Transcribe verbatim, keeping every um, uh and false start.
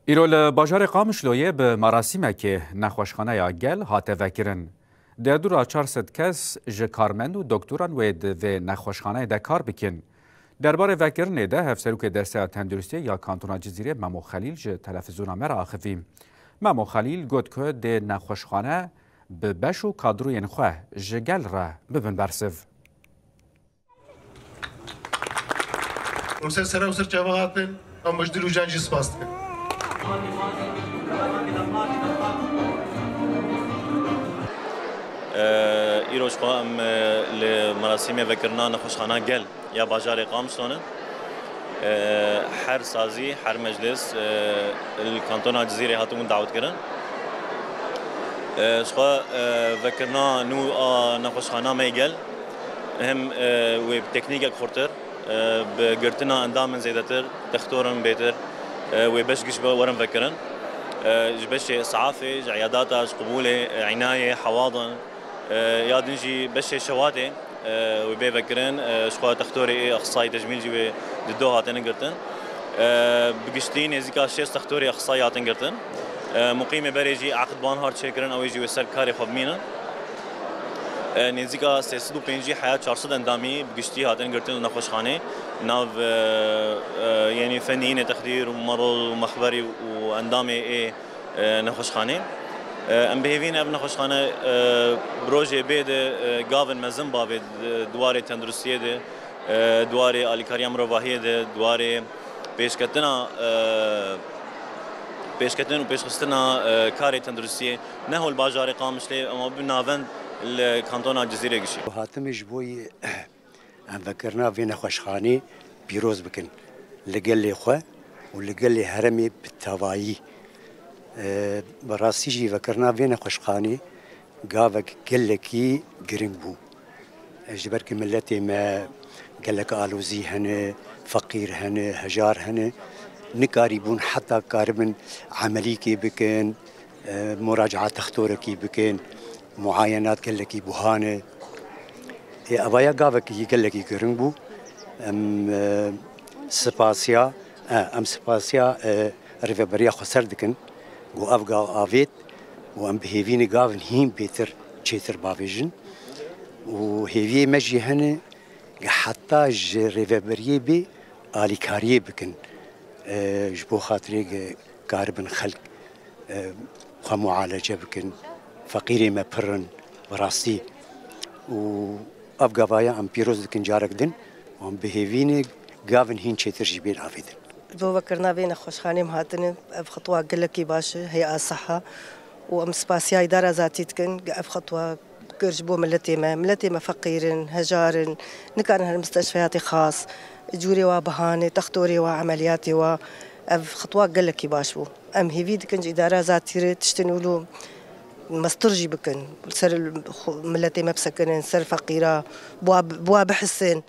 Îro li bajarê Qamişloyê bi merasîmekê nexweşxaneya gel hate vekirin. Derdora çar sed kes ji karmend û doktoran wê di vê nexweşxaneyê de kar bikin. Derbarê vekirinê de Hevserokê Desteya Tenduristiyê ya Kantona Cizîrê Memo Xelîl ji televîzyona me re axivî. Memo Xelîl got ku dê nexweşxane bi beş û kadroyên xwe ji gel re bibin bersiv. Komiser Sera û ser çava hatin, em ji dil û can jî spas dikin. Îro ji xwe em, e, li merasîmê vekirina nexweşxana gel ya bajarê Qamişlo ne. E, her sazî, her meclis, e, li kantona Cizîrê hatibûn dawetkirin. E, ji xwe, e, vekirina nû a nexweşxana me gel, hem, e, wê bi teknîkek xurtir, e, bi girtina endamên zêdetir, textorin bêtir, e, wê beş giş be werin vekirin. E, ji beşê îsafê, ji îyadata, ji qibûlê, e, înayê, hewadin, e, ya din jî beşê şewatê, e, wê bê vekirin, e, ji xwe textorê ê exsayî tecmîl jî wê di do hatine girtin. E, bi giştî nêzîka şêst textorê exsayî hatin girtin. E, muqîmê berê jî Aqid Banhar çêkirin, ew ê jî wê ser karê xwe bimînin. E, nêzîka sê sed û pêncî heya çar sed endamî bi giştî hatin girtin li nexweşxanê. Nav, e, e, yenî feniyînê texdîr û merol û mexberî û endamê ê, e, nexweşxanê. E, em bi hêvî ne ev nexweşxane, e, bi rojê bê de, e, gavin mezin bavê di, di warê tenduristiyê de, e, di warê alîkariya mirovahiyê de, di warê pêşketina, e, pêşketin û pêşxistina, e, karê tenduristiyê, ne hol bajarê Qamişlê, ema bi navend li kantona Cizîrê gişî. Hatime ji bo yê em vekirina vê nexweşxanê pîroz bikin li gelê xwe û li gelê herêmê bi tevayî. E, bi rastî jî vekirina vê nexweşxanê gavek gelekî giring bû. Ji ber ku miletê me gelek alozî hene, feqîr hene, hejar hene, nikarîbûn heta karibin emelîkê bikin, e, muraca'a textorekî bikin, muayenat gelekî buha ne. Ê, evaya gavekî gelekî giring bû. Em, e, spasiya, e, em spasiya, e, Rêveberiya Xweser dikin ku ev gav avêt û em bi hêvî ne gavin hîn bêtir çêtir bavêjin. Û hêviyê me jî hene heta ji rêveberiyê bê alîkariyê bikin, e, ji bo xatirê ge karibin xelk, e, xwe mualece bikin. Feqîrê me pir in, bi rastî. Û ev gavaya em pîroz dikin carek din. Em bi hêvî ne gavin hîn çêtir jî bên avêtin. Ji bo vekirina vê nexweşxanê em hatine, ev xetwa gelekî baş e, Hey'a Seha. Û em spasiya îdara zatî dikin, ev xetwa kir ji bo miletê me. Miletê me feqîr in, hejar in, nikarin herin misteshfeyatê xas. Cûrê wa biha ne, textorê wa, emeliyatê wa. Ev xetwa gelekî baş bû. Em hêvî dikin ji îdara zatî re tiştên wilo mestir jî bikin. Ser xwe, miletê me bisekinin, ser feqîra, bi wa, bi wa bihisin.